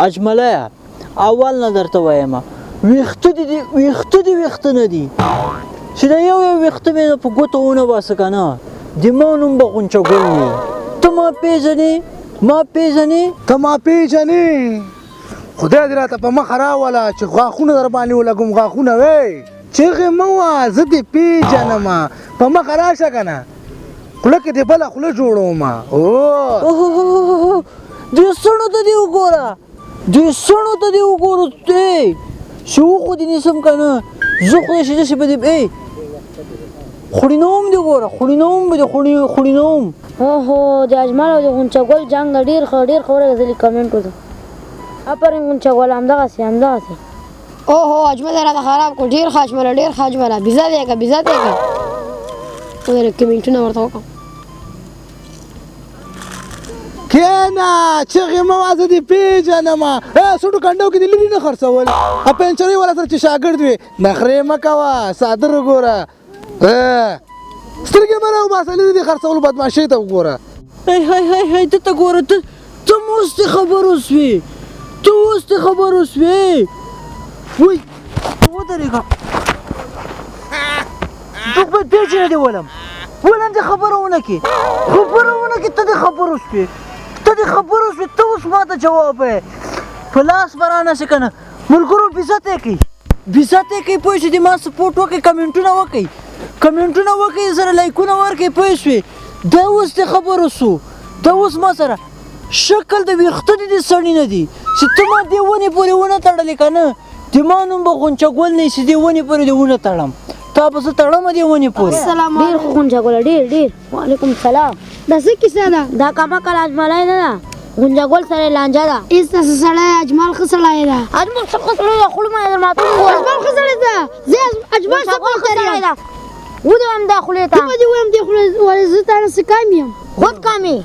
اجملیه اول نه درته وایم، ویښته دې دي، ویښته دې ویښته نه دي، چې دا یو یو ویښته مې په ګوتو ونه باسه که نه د ما نوم به غونچه ګل وي. ته ما پېژنې؟ ما پېژنې؟ ته ما پېژنې؟ خدای دې راته په مخه راوله چې غاښونه در باندې ولګوم. غاښونه وی چغې مه وه، زه دې پېژنم. په مخه راشه که نه خوله کې دې بله خوله جوړوم. اوه دې سڼو ته دې وګوره، دې سڼو ته دې وګوره. ای چې وخو دې نیسم که نه زه خو دې داسې به دې ای خړینوم دې ګوره، خړینوم به دې خړینوم. اوهو د اجمل او د غونچه ګل جنګ ډېر ښه، ډېر ښه ورغلی. زه کمنټ وکړم. افرین غونچه ګل، همدغسې همدغسې. اوهو اجمل راته خراب کړ. ډېر ښه اجمله، ډېر ښه اجمله، بیزه دی که بیزه دی که. ودرې کمنټونه ورته وکړم. کښېنه، چغې مه وه، زه دې پېژنم. سوټو کنډو کې دې لرې نه خرڅول، پنچرۍ والا سره چې شاګرد وې. نخرې مه کوه، څادر وګوره، سترګې مه راوباسه، لرې دې خرڅول، بدماشۍ ته وګوره. هی هی هی هی، ده ته ګوره، ته ته اوس دې خبرو سوې، ته اوس دې خبرو سوې. وی ته ودرېږه، څوک به پېژنې دې ولم ولم دې خبره ونه کړې، خبره ونه کړې. ته دې خبرو سوې، ته دې خبرو سوې، ته اوس ما ته جواب وایې. په لاس به رانه شې که نه ملګرو بېعزته یې کوي، بېعزته یې کوي. پوه شوې؟ د ما سپورټ وکړئ، کمنټونه وکړئ، کمنټونه وکړئ، سره لایکونه ورکړئ. پوه شوې؟ دا اوس دې خبرو سو، دا اوس ما سره شکل د ویښته دې دې سړي نه دي چې ته ما دې ونې پورې ونه تړلې که نه د ما نوم به غونچه ګل نه چې دې ونې پورې دې ونه تړم. تا به زه تړم دې ونې پورې. السلام ډېر ښه غونچه ګله، ډېر ډېر. وعلیکم السلام. دا څه کیسه ده؟ دا کمکل اجملی نه ده، غونچه ګل سره یې لانجه ده. هېڅ داسې سړی اجمل ښه سړی ده. اجمل څه ښه سړی ده؟ خوله مې در ماتوم ګوره. اجمل ښه سړی ده، زه اجمل غونچه ګل ښه سړی ده. ودې وایم دا خولې ته. ته به دې وایم دې خولې، ولې زه تا نه څه کم یم؟ خود کم یې.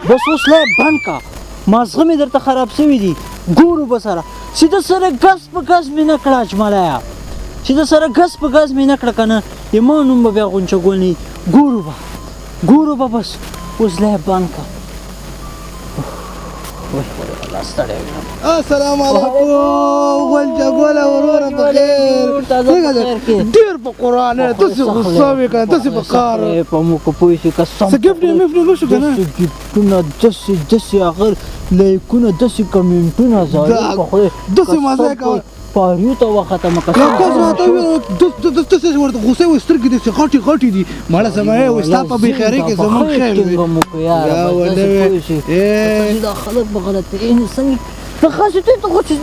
بس اوس لا یې بند کړه، مازغه مې درته خراب سوي دي. ګورو به سره چې د سره ګز په ګز مې نه کړه اجملیه، چې د سره ګز په ګز مې نه کړه که نه د ما نوم به بیا غونچه ګل نه وي. ګورو به، ګورو به، بس اوس لا یې بند کړه. ستړی یم. السلام علیکم غونچه ګله وروره، په خیر؟ ډېر په قرآن داسې غوسه وې که نه، داسې په کار په موږ پوه شي قسم. څه ګفټ مفټ نه شو که نه؟ داسې ګفټونه، داسې داسې هغه لایکونه، داسې کمنټونه، ظالم په خدای داسې مزه یې کوله. پاریو ته وختم. یو کس راته وویل داسې ورته غوسه وې، سترګې داسې غټې غټې دي. مړه زما یې وایي ستا په بېخیرۍ کې زموږ خیر دی. دا خلک به غلط څنګه دغسې ته خو چې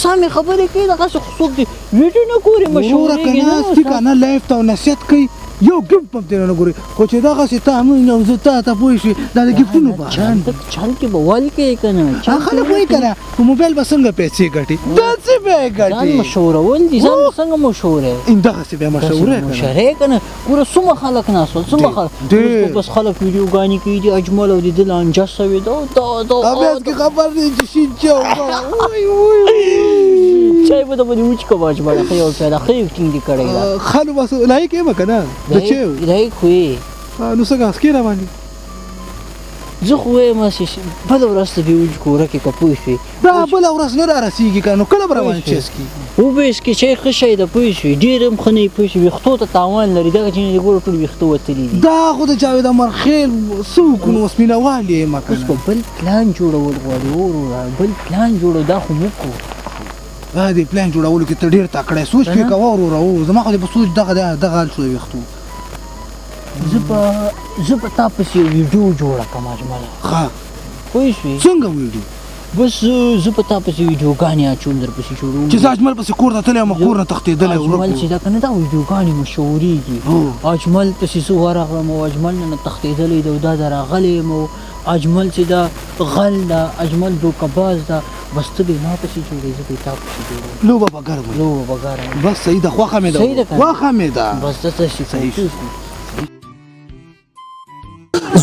سمې خبرې کوي، دغسې خو څوک دې ویډیو نه ګوري، مشهورېږي که نه. ناست دي که نه لایف ته او نصیحت کوي، یو ګفټ هم ترې نه ګوري. خو چې دغسې ته موږ او زه تا ته پوه شي دا د ګفټونو باران چل کې به ول کوي که نه. خلک وایي که نه په موبایل به څنګه پیسې ګټي، داسې به یې ګټي. ځان مشهورول دي، ځان څنګه مشهور یې؟ همدغسې بیا مشهور یې که نه. مشهور که نه. ګوره څومره خلک ناست ول، څومره خلک ډېر. بس خلک ویډیوګانې کوي دي اجمل او د ده لانجه سوې ده. دا دا بیا کې خبر دی چې شین چای وای وای چای به د باندې وڅښم اجمله، ښه یو پیاله ښه اکټینګ دې کړی ده. ښه نو بس لایق یم که نه د چای؟ لایق خو یې. نو څنګه سکې را باندې؟ زه خو وایم چې بله ورځ ته بې وچ کوره کې که پوه شوې. دا بله ورځ نه را رسېږي که نو کله به روان چای څکي؟ وبه یې څکې، چای ښه شی ده پوه شوې، ډېر هم ښه نه وي پوه شوې، ویښتو ته تاوان لري. دغه چې نه ګوره ټول ویښته وتلي دي. دا خو د جاوید امرخېل څه وکړو نو اوس مینهوال یې یم که اوس نه. به بل پلان جوړول غواړي وروره، بل پلان جوړو، دا خو موږ کوو. دا دې پلان جوړولو کې ته ډېر تکړه یې، سوچ پرې کوه وروره. هو زما خو دې په سوچ دغه دغه حال شو ویښتو. زه به تا پسې یو ویډیو جوړه کړم اجمله. ښه پوه شوې؟ څنګه ویډیو؟ بس زه به تا پسې ویډیوګانې اچوم، در پسې جوړوم. چې زه اجمل پسې کور ته تللی وم، کور نه تښتېدلی ورک اجمل چې دا که نه دا ویډیوګانې مشهورېږي. اجمل پسې زه ورغلم او اجمل نه تښتېدلی دی او دا د راغلی یم او اجمل چې دا غل ده، اجمل دوکهباز ده. بس ته به ما پسې جوړې، زه به تا پسې جوړوم. لوبه به ګرمه وي. لوبه به ګرمه وي. بس صحیح ده، خوښه مې ده، صحیح ده که نه؟ خوښه مې ده. بس داسې صحیح شو.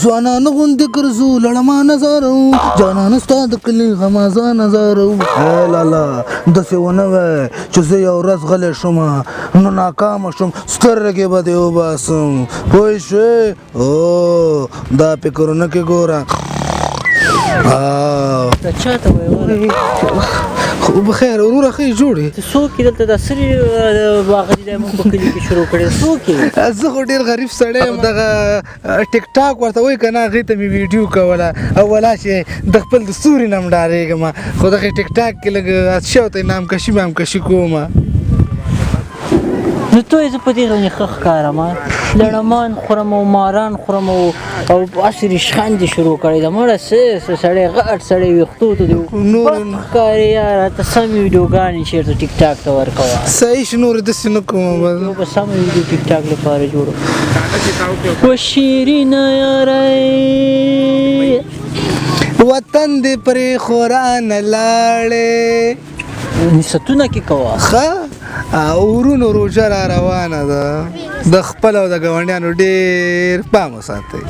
ځوانان غوندې ګرځو لړما نظارو، جانان ستا د کلي غمازه نظارو. ای لالا داسې ونه وایې چې زه یو ورځ غلی شوم نو ناکامه شوم، سترګې به دې وباسم، پوه شوې؟ او دا فکرونه کې ګوره. دا چاته وایي؟ خو بخیر وروره، ښه جوړ یې؟ ته څوک یې دلته؟ دا سرې واغلي دی موږ په کلي کې شروع کړې، څوک یې؟ زه خو ډېر غریب سړی یم، دغه ټیک ټاک ورته وایي که نه، هغې ته مې ویډیو کوله او ولا چې د خپل د ستوري نه هم ډارېږم، خو دغه ټیک ټاک کې لږ اچي او ته نامکشي مامکشي کوم. نو ته زه په دې غونې ښه ښکارم، لړمان خورم او ماران خورم او هسې ریشخند دې شروع کړی ده. مړه څه سړی غټ سړی ویښتو ته دې نور ښکاري. یاره ته سمې ویډیوګانې چېرته ټیک ټاک ته ورکوه. صحیح شو، نور داسې نه کوم. بس یو به سمه ویډیو ټیک ټاک لپاره جوړو. و شیرینه یاره، وطن دې پرې خورانه لاړې، نصیحتونه کې کوه. ښه ورونو، روژه را روانه ده، د خپل او د ګاونډیانو ډېر پام وساتئ.